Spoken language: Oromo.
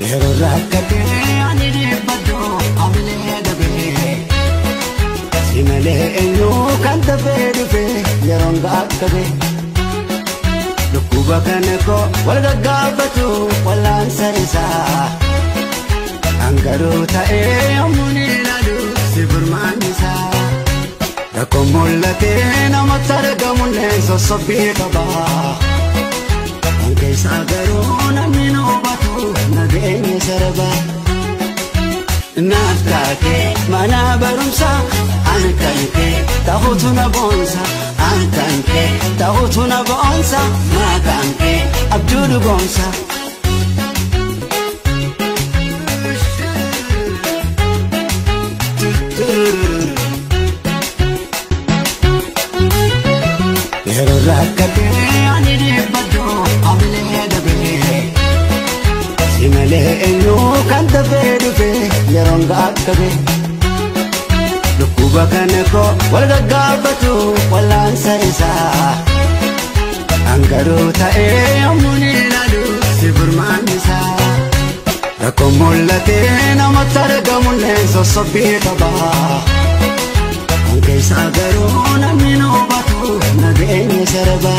Yeroo rakkatee ani dhiibbadhu hamilee dabee si malee eenyu kan dafee dhufe yeroon gaakkabe. Dhukkuba kana koo wal gaggaafatu wallaansa isaa. Angaruu ta'ee yommuu ni ilaalu si furmaan isaa. Rakkoon mul'atee namatti argamullee sossobbii qaba. Kan keessaa garuu namni nu hubatu nageenya sarba. Naaf taatee mana barumsaa ani kan kee ta'utu na boonsa. Ani kan kee ta'utu na boonsa. Maqaan kee abjuu dhugoomsa. Yeroo rakkatee ani dhiibbadhu hamilee dabee si malee eenyu kan dafee dhufe yeroon gaakkabe. Dhukkuba kana koo wal gaggaafatu wallaansa isaa. Angaruu ta'ee yommuu ni ilaalu si furmaan isaa. Rakkoon mul'atee namatti argamullee sossobbii qaba. Kan keessaa garuu namni nu hubatu nageenya sarba.